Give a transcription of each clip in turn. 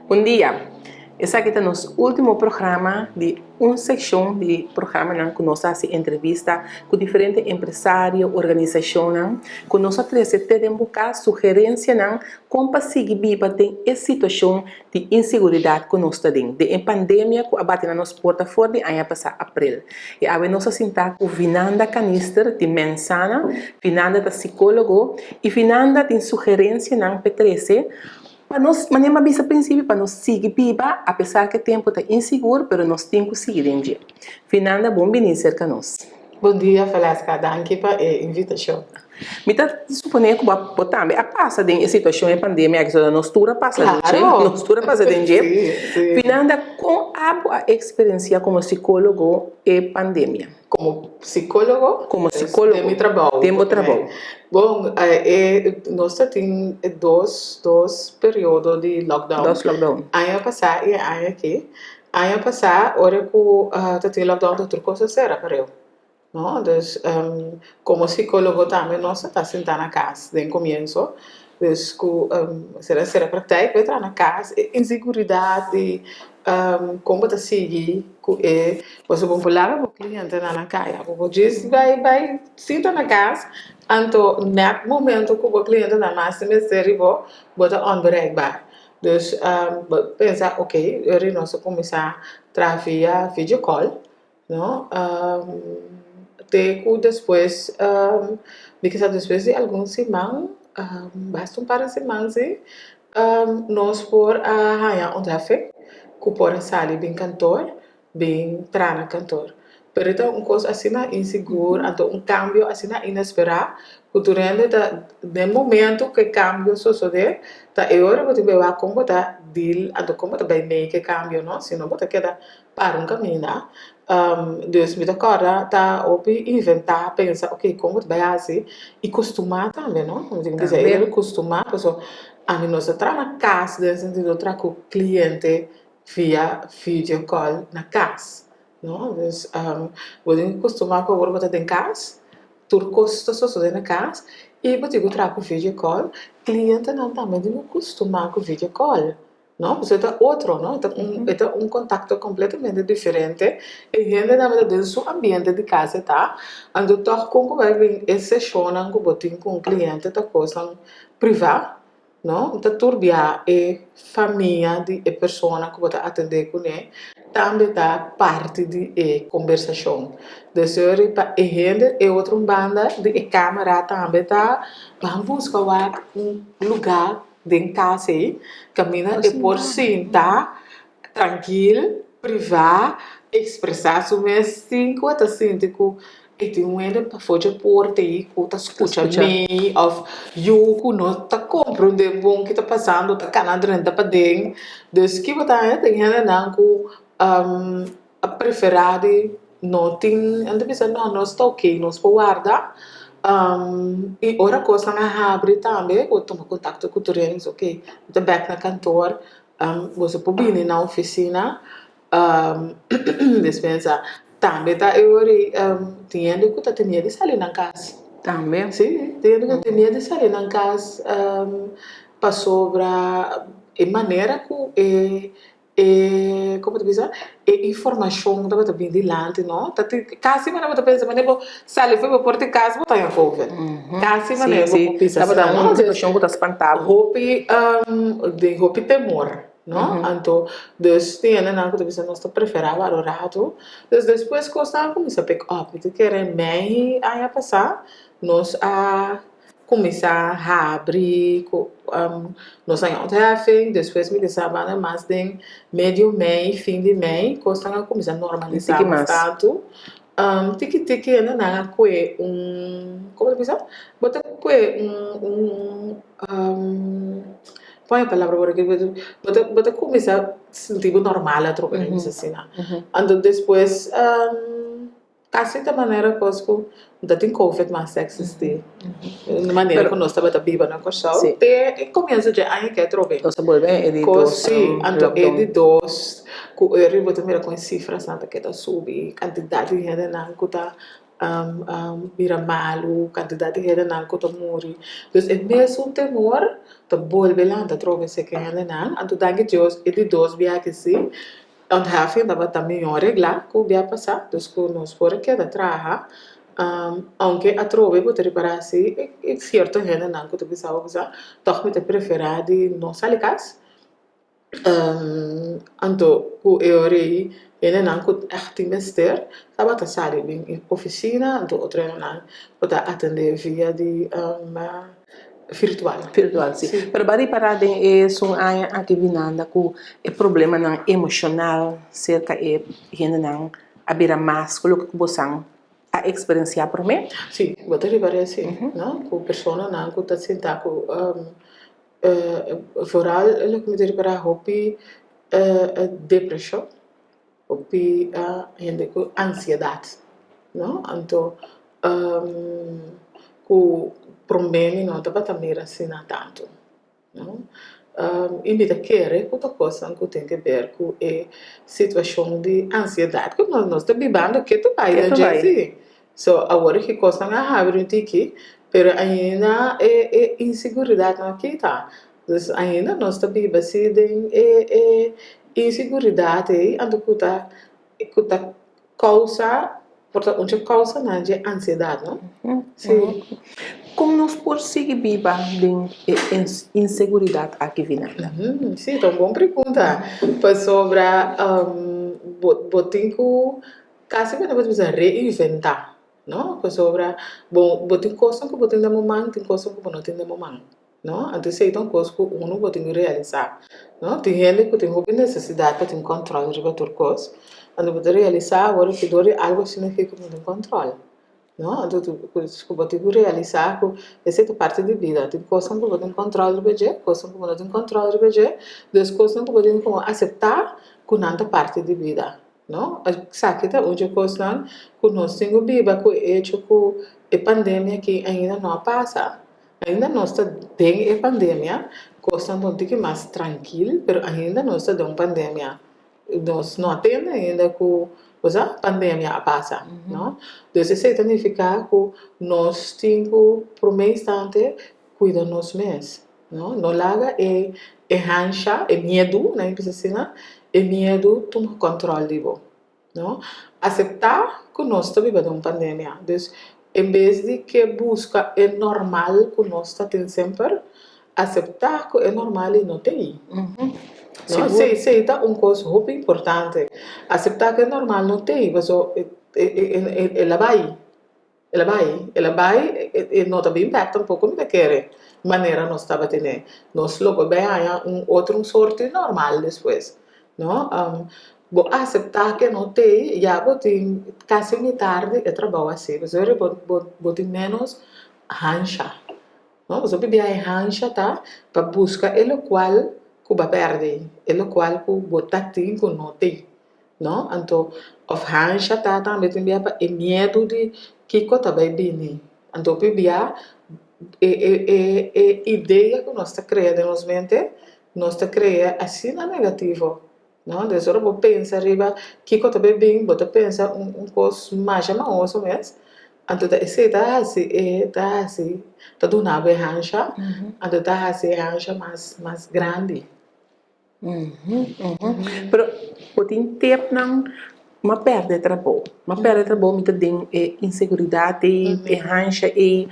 Bon dia! Esaki ta nos ultimo programa di un seccion di programanan cu nos a haci entrevista cu diferente empresario, organisacionnan cu nos a trece te den bo cas sugerencianan con pa sigui biba den e situacion di inseguridat ku nos ta den, den e pandemia ku a bati na nos porta for di aña pasá aprel. I awe nos a sintá ku Vinanda Kanister di Mensana. Vinanda ta sikólogo i Vinanda tin sugerensianan p'e trese pa nos, manera mi a bisa prinsipio, pa nos sigui biba apesar ku e tempu ta insigur, pero nos tin ku sigui den dje. Vinanda, bon bini serka nos. Bon dia Valeska, danki pa e invitashon. Mi ta suponé ku bo tambe a pasa den e situashon e pandemia aki, soda nos tur a pasa den dje, nos tur a pasa den dje. Finanda, kon abo a eksperensiá komo sikólogo e pandemia? Komo sikólogo? Komo sikólogo. Den mi trabou. Den bo trabou. Bon, nos ta tin dos dos periodo di lockdown. Dos lockdown. Aña pasá i e aña aki. Aña pasá ora ku ta tin lockdown tur kos a sera pareu. No, dus como psicologo tambe nos ta ta sinta na cas den comienzo, dus cu sera sera praktijk bay traha na cas, e inseguridad di con bo ta sigui cu e, pasobra bo por laga bo clientenan na caya, bo por djis bay bay sinta na cas, anto net momento cu bo clientenan mas tin mester di bo, bo ta onbereikbaar. Dus bo pensa ok, ora nos a cuminsa traha via video call. No, te ku despues, mi kisa despues di algun siman, basta un par di siman si, nos por a haña un hefe ku por a sali bin kantor, bin traha na kantor. Pero e ta un kos asina insigur, anto un kambio asina inesperá, ku tur hende ta den momento ku e kambio sosodé, ta e ora bo tin bai wak kon bo ta deal, anto kon bo ta bai make e kambio, no, sino bo ta keda Para un kaminda. Dus mi ta kòrda ta hopi inventá, pensa ok kon bo ta bai hasi i kustumá tambe no. Mi tin ku bisa e kustumá pasobra ami no sa traha na kas den sentido traha ku kliente via video call na kas no. Dus bo tin ku kustumá ku awor bo ta den kas tur kos ta sosodé na kas i bo tin ku traha ku video call. Klientenan tambe tin ku kustumá ku video call. No, pasobra e ta otro, no? E ta un, e ta un contacto completamente diferente. E hendenan ta den su ambiente di cas e ta, anto tog con cu bay bin e sesionnan cu bo tin cu un cliente ta cosnan priva, no? Ta turbia e famia di e persona cu bo ta atende cune, tambe ta parti di e combersacion. Dus ori pa e hende e otro banda di e camera tambe ta ban busca wak un lugar Den kas ei kaminda e por sinta trankil, privá, ekspresá su mes sin ku e ta sinti ku e tin un hende pafó dje porta ei ku ta skucha mi òf yu ku no ta komprondé bon ki ta pasando ta kana drenta paden. Dus ki bo ta haña tin hendenan ku a preferá di no tin, nan ta bisa no, nos ta oke, nos por warda. I ora kosnan a habri tambe bo tuma kontakto ku tur hende, oke, mi ta bèk na kantor, boso por bini na ofisina. Despensa, tambe ta e ora ei tin hende ku ta tin miedu di sali nan kas. Tambe. Si, tin hende ku ta tin miedu di sali nan kas pasobra e manera ku e E, como ta bisa, e informacion tabata bin dilanti no, ta tin, casi manera bo ta pensa manera bo sali for bo porta di cas bo ta haña covid, casi manera bo por bisa asina no. Tabata un situacion cu ta spanta bo. Hopi, den hopi temor no, anto dus tin hendenan cu ta bisa nos ta prefera wak un rato, dus despues cosnan a cuminsa pick up, mi ta kere mei aña pasa nos a. Kuminsá habri ku nos a ontheffing, despues mi ta banda mas den medio mei, fin di mei, kosnan a kuminsá normalisá mas tantu. Tiki tiki hende nan a kue un, komo ta bisa? Bo ta kue un, un, pon e palabra por aki, bo ta bo ta kuminsá sinti bo normal atrobe, mi bisa asina. Anto despues. Kasi ta manera kos ku no ta tin covid mas ta eksistí. E manera ku nos tabata biba na Kòrsou te e komienso dje aña ke atrobe. Nos a bolbe e di dos Sí, anto e di dos ku e riba ta mira kon e sifrasnan ta keda subi, kantidat di hendenan ku ta. bira malu, kantidat di hendenan ku ta muri. Dus e mesun temor ta bolbe lanta atrobe seke hendenan. Anto danki Dios e di dos bia aki si ontheffing tabata mihó reglá ku bia pasá, dus ku nos por a keda traha. Aunke atrobe bo ta ripará si e sierto hendenan ku ta bisa bo bisa tòg mi ta preferá di no sali kas. Anto ku e ora ei hendenan ku ègt tin mester tabata sali bin e ofisina, anto otro hendenan ku ta atendé via di virtual. Virtual, si. Pero bo a ripará den esun aña aki Winanda ku e problemanan emoshonal serka e hendenan a bira mas ku loke ku bosan a eksperensiá promé? Si, bo ta ripará esei, no? Ku personanan ku ta sinta ku Vooral loke mi ta ripará hopi depreshon, hopi hende ku ansiedat, no? Anto ku promé mi no tabata mira asina tantu, no? I mi ta kere ku ta kosnan ku tin ke ber ku e situashon di ansiedat ku nos ta bibando ketu bai den dje si. So awor ki kosnan a habri un tiki, pero ainda e e inseguridat no a kita. Dus ainda nos ta biba si den e e inseguridat ei, anto ku ta ku ta kousa, por ta un dje kousanan dje ansiedat no. Si. Kon nos por sigui biba den e inseguridat aki Vinanda? Si, ta un bon pregunta, pasobra bo bo tin ku Casi bo ta bisa reinventá, no? Pasobra bo bo tin kosnan ku bo tin den bo man, tin kosnan ku bo no tin den bo man, no? Anto esei ta un kos ku unu bo tin ku realisá, no? Tin hende ku tin hopi nesesidat pa tin kòntròl riba tur kos, anto bo ta realisá awor ki dor di algu asina aki ku bo no tin kòntròl, no? Anto ku bo tin ku realisá ku esei ta parti di bida, tin kosnan ku bo tin kòntròl riba dje, kosnan ku bo no tin kòntròl riba dje, dus kosnan ku bo tin ku aseptá ku nan ta parti di bida. No, esaki ta un dje kosnan ku nos tin ku biba ku e echo ku e pandemia aki ainda no a pasa. Ainda nos ta den e pandemia, kosnan ta un tiki mas trankil, pero ainda nos ta den un pandemia. Nos no a tende ainda ku cosa pandemia a pasa, no. Dus esei ta nifiká ku nos tin ku promé instante kuida nos mes. No, no laga e e hansha, e miedu, nan a bisa asina, e miedu tuma kòntròl di bo. No, aseptá ku nos ta biba den un pandemia. Dus, en bes di ke buska e normal ku nos ta tin semper, aseptá ku e normal ei no ta ei. No, esei esei ta un kos hopi importante. Aseptá ku e normal no ta ei, pasobra e e e el a bai. El a bai, el a bai, e no ta bin bek tampoco mi ta kere manera nos tabatin'e. Nos lo por bai haña un otro un sorti normal despues, no. Bo acepta ke no t'ey, ya bo tin casi mitar di e trabou haci, pasobra bo bo bo tin menos hansha, no. Pasobra hopi biaha e hansha ta pa busca e locual cu bo a perde, e locual cu bo ta tin cu no t'ey. No? Anto, of hansha ta tambe tin bia pa e miedu di kiko ta bai bini. Anto hopi bia e e e e idea ku nos ta krea den nos mente, nos ta krea asina negativo, no? Des ora bo pensa riba kiko ta bai bin, bo ta pensa un un kos masha mahoso mes, anto ta esei ta hasi e ta hasi ta duna bo e hansha, anto ta hasi e hansha mas mas grandi. Pero bo tin tepnan m'a pèrdè trabou, m'a pèrdè trabou mi ta den e inseguridat ei, e hansha ei,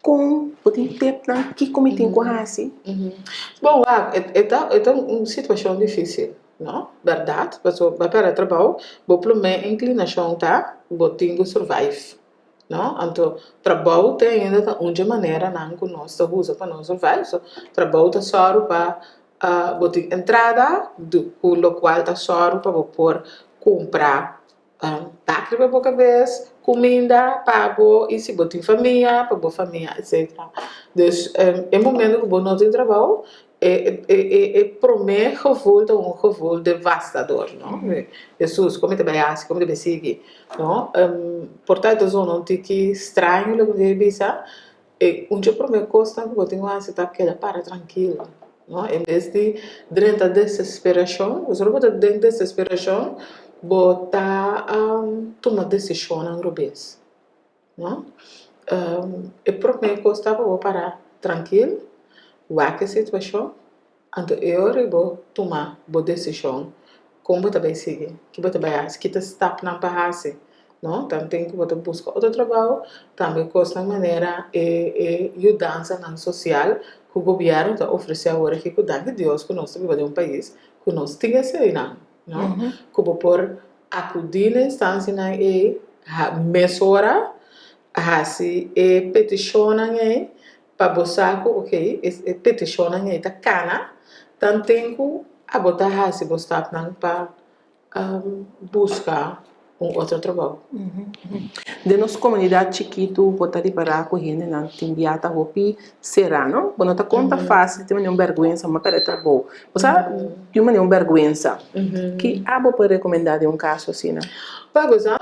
kon bo tin tepnan kiko mi tin ku hasi? Bon wak, e ta e ta un situashon difísil no, bèrdat, pasobra bo a pèrdè trabou bo promé inklinashon ta bo tin ku survive. No? Anto trabou te ainda ta un dje maneranan ku nos ta usa pa nos survive. So, trabou ta sòru pa bo tin entrada ku lokual ta sòru pa bo por kumpra dak riba bo kabes, kuminda pa bo i si bo tin famia pa bo famia etsetera. Dus e momento ku bo no tin trabou E e promé gevoel ta un gevoel devastador, no? Hesus, kon mi ta bai hasi? Kon mi ta bai sigui? No? Por ta e ta zona un tiki straño loke mi ta bisa, e un dje promé kosnan ku bo tin ku hasi ta keda para trankil, no? En bes di drenta desesperashon, pasobra bo ta den desesperashon. Bo ta tuma desishonnan robes, no? E promé kos ta pa bo para trankil, wak e situashon, anto e ora bo tuma bo desishon kon bo ta bai sigui, ki bo ta bai hasi, ki ta stapnan pa hasi, no? Tanten ku bo ta buska otro trabou, tambe kosnan manera e e yudansanan sosial ku gobièrnu ta ofresé awor aki ku danki Dios ku nos ta biba den un pais ku nos tin eseinan. no? Ku bo por akudí na instansianan ei mesora hasi e petishonnan ei pa bo sa ku okey e petishonnan ei ta kana tanten ku abo ta hasi bo stapnan pa buska un otro trabou. Den nos komunidat chikitu bo ta ripará ku hendenan tin bia ta hopi será, no? Bo no ta konta fásil tin manera un bèrgwensa bo pèrdè trabou. Bo sa tin manera un bèrgwensa. Ki abo por rekomendá den un kaso asina? Pa bo sa,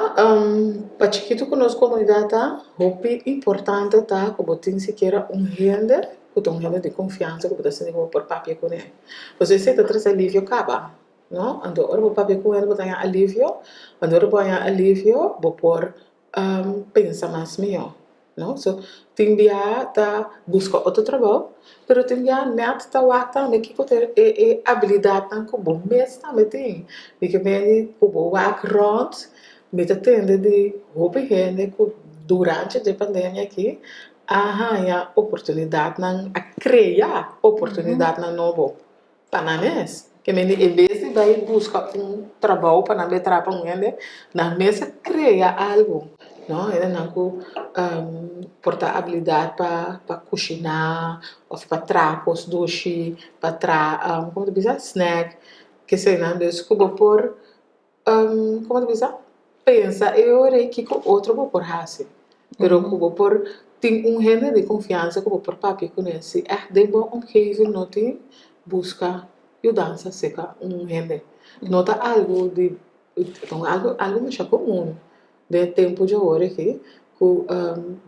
pa chikitu ku nos komunidat ta, hopi importante ta ku bo tin sikiera un hende ku ta un hende di konfiansa ku bo ta sinti ku bo por papia kuné. Pasobra esei ta trese alivio kaba. No? Anto ora bo papia ku hende bo ta haña alivio, anto ora bo haña alivio bo por pensa mas mihó, no? So, tin bia ta buska otro trabou, pero tin bia nèt ta wak tambe kiko ta e e abilidatnan ku bo mes tambe tin. Mi ke mende ku bo wak rònt, mi ta tende di hopi hende ku durante dje pandemia aki a haña oportunidatnan, a krea oportunidatnan nobo. Pa nan mes. Ke mende en bes di bai buska un trabou pa nan bai traha pa un hende, nan mes a krea algu, no. Hendenan ku por ta abilidat pa pa kushiná òf pa traha kos dushi, pa traha, komo ta bisa, snack, kesenan. Dus ku bo por Como ta bisa? Pensa e ora ei kiko otro bo por hasi. Pero ku bo por tin un hende di konfiansa ku bo por papia kuné. Si ègt den bo omgeving no tin, buska yudansa serka un hende. No ta algu di, ta un algu algu masha komun den e tempu djaor aki ku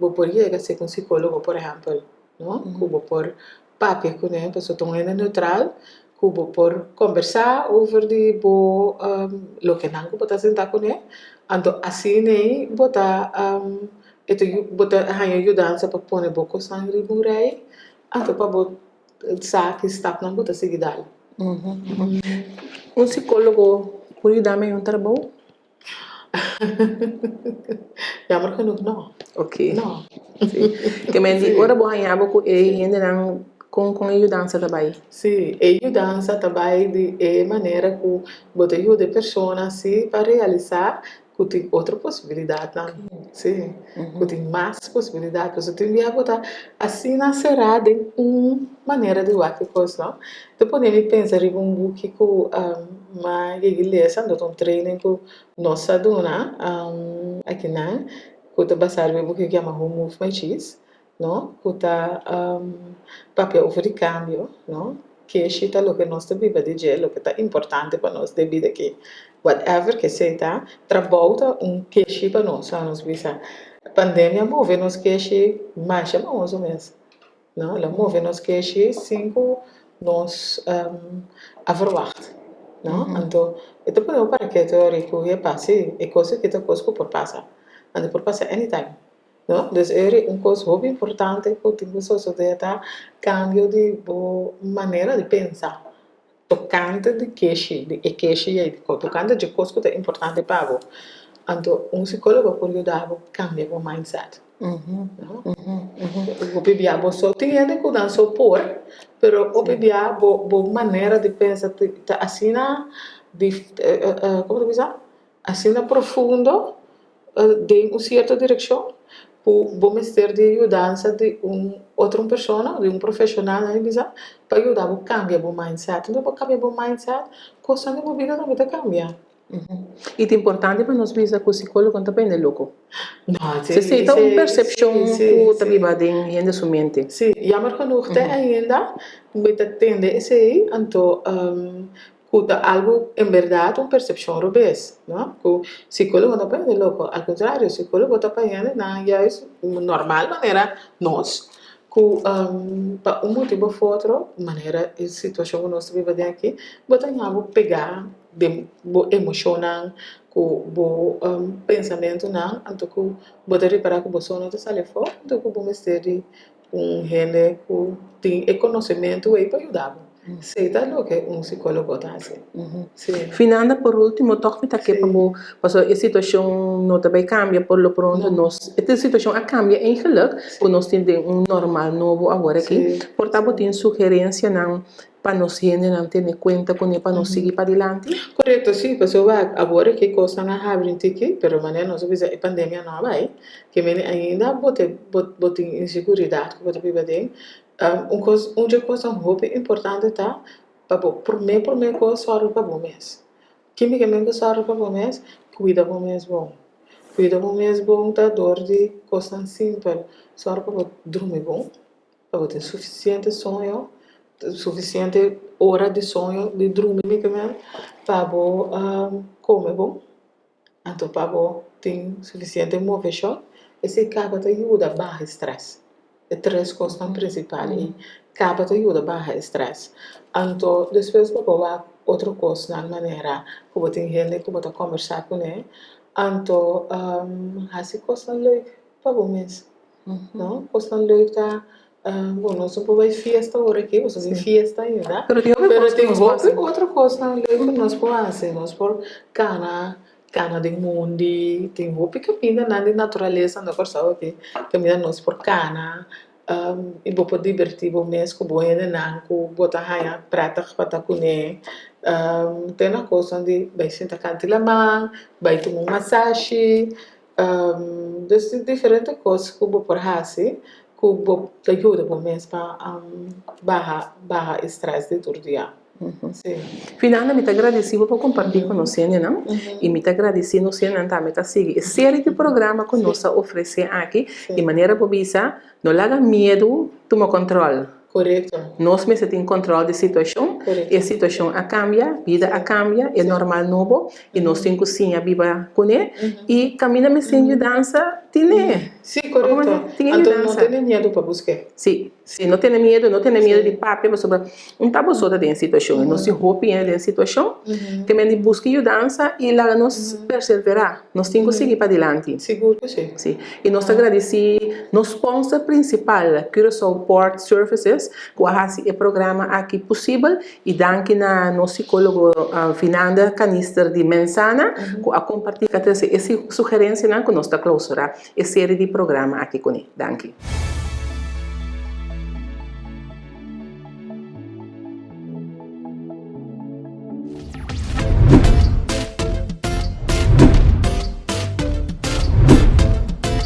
bo por yega serka un sikólogo por ehèmpel, no? Ku bo por papia kuné pasobra ta un hende neutral ku bo por kombersá over di bo lokenan ku bo ta sintá kuné. Anto asin'ei bo ta e ta bo ta haña yudansa pa pone bo kosnan riba un rei anto pa bo sa ki stapnan bo ta sigui dal. Un sikólogo por yuda mi un trabou? Jammer genoeg no. Ok. No. Sí. Ke men di ora bo haña bo ku e hendenan kon kon e yudansa ta bai? Sí, e yudansa ta bai di e manera ku bo ta yuda e persona sí pa realisá ku tin otro posibilidatnan. Sí, ku tin mas posibilidat. Pasobra tin bia bo ta asina será den un manera di wak e kos, no. Ta pone mi pensa riba un buki ku m'a yegi lesa, anto ta un training ku nos a duna akinan ku ta basá riba e buki ku yama Who Moved My Cheese, no, ku ta papia over di kambio, no. Keshi ta loke nos ta biba di dje, loke ta importante pa nos den bida aki. Whatever ke esei ta, trabou ta un keshi pa nos, laga nos bisa. Pandemia a move nos keshi masha mahoso mes. No, el a move nos keshi sin ku nos a verwacht, no. Anto e ta pone bo para ketu ora ku epa, si, e kos aki ta kos ku por pasa, anto por pasa anytime, no. Dus e ora un kos hopi importante ku tin ku sosode ta kambio di bo manera di pensa. Tokante di keshi, di e keshi ei, tokante dje kos ku ta importante pa bo. Anto un sikólogo por yuda bo kambia bo mindset. No? Hopi bia bo so tin hende ku nan so por, pero hopi bia bo bo manera di pensa ta asina di komo ta bisa? Asina profundo den un sierto direkshon ku bo mester di yudansa di un otro persona, di un profeshonal nan a bisa, pa yuda bo kambia bo mindset. Unda bo kambia bo mindset, kosnan den bo bida tambe ta kambia. I ta importante pa nos bisa ku sikólogo no ta bende loko. No, Si esei ta un persepshon ku ta biba den hende su mente. Sí, jammer genoeg te ainda mi ta tende esei, anto Ku ta algu en bèrdat un persepshon robes, no? Ku sikólogo no pa hende loko, al kontrario, sikólogo ta pa hendenan juist normal manera nos, ku pa un motibu òf otro, manera e situashon ku nos ta biba den aki, bo ta haña bo pegá den bo emoshonnan, ku bo pensamentunan, anto ku bo ta ripará ku bo so no ta sali afó, anto ku bo mester di un hende ku tin e konosementu ei pa yuda bo. Esei ta loke un sikólogo ta hasi. Sí. Finanda, por último tòg mi ta ke pa bo, pasobra e situashon no ta bai kambia por lo pronto, nos, e situashon a kambia eigenlik, ku nos tin den un normal nobo awor aki. Por ta bo tin sugerensianan pa nos hendenan tene kuenta kuné pa nos sigui padilanti? Korekto, sí, pasobra awor aki kosnan a habri un tiki, pero manera nos a bisa e pandemia no a bai, ke mene ainda bo te bo tin inseguridat ku bo ta biba aden. Un kos un dje kosnan hopi importante ta pa bo promé promé kos sòru pa bo mes. Ke mi ke men ku sòru pa bo mes? Kuida bo mes bon. Kuida bo mes bon ta dor di kosnan simpel, sòru pa bo drumi bon. Pa bo tin sufisiente soño, sufisiente ora di soño, di drumi mi ke men, pa bo kome bon, anto pa bo tin sufisiente moveshon, esei kaba ta yuda baha e strès. E tres kosnan prinsipal ei kaba ta yuda baha e strès. Anto despues bo por wak otro kosnan manera ku bo tin hende ku bo ta kombersá kuné, anto hasi kosnan leuk pa bo mes. No, kosnan leuk ta, bon, nos no por bai fiesta ora aki, pasobra tin fiesta ainda. Pero tin hopi Pero kos ku tin nos por hopi hasi. otro kosnan leuk ku nos por hasi. Nos por kana, kana den mondi, tin hopi kamindanan di naturalesa na Kòrsou aki, kaminda nos por kana, i bo por dibertí bo mes ku bo hendenan ku bo ta haña prètig pa ta kuné. Te na kosnan di bai sinta kant'i laman, bai tuma un masashi. Dus tin diferente kos ku bo por hasi ku bo ta yuda bo mes pa baha baha e strès di tur dia. Si. Finalmente mi ta gradisí bo pa kompartí ku nos hendenan i mi ta gradisí nos hendenan tambe ta sigui e serie di programa ku nos a ofresé aki i manera bo bisa no laga miedu tuma kòntròl. Korekto. Nos mester tin kòntròl di situashon. Korekto. E situashon a kambia, bida a kambia, e normal nobo i nos tin ku siña biba kuné. I kaminda mester tin yudansa, tin'é. Sí, korekto. Tin e Anto no yudansa. tene miedu pa busk'é. Sí, sí, no tene miedu, no tene miedu di papia pasobra un ta boso ta den situashon i nos tin hopi hende den situashon ke men di buska yudansa i laga nos perseverá. Nos tin ku sigui padilanti. Sigur ku si. Sí. I nos ta gradisí nos sponsor prinsipal, Curaçao Port Services, ku a hasi e programa aki posibel. I danki na nos sikólogo Finanda Kanister di Mensana ku a kompartí ku a trese e sugerensianan ku nos ta klousurá e seri di programa aki kuné. Danki.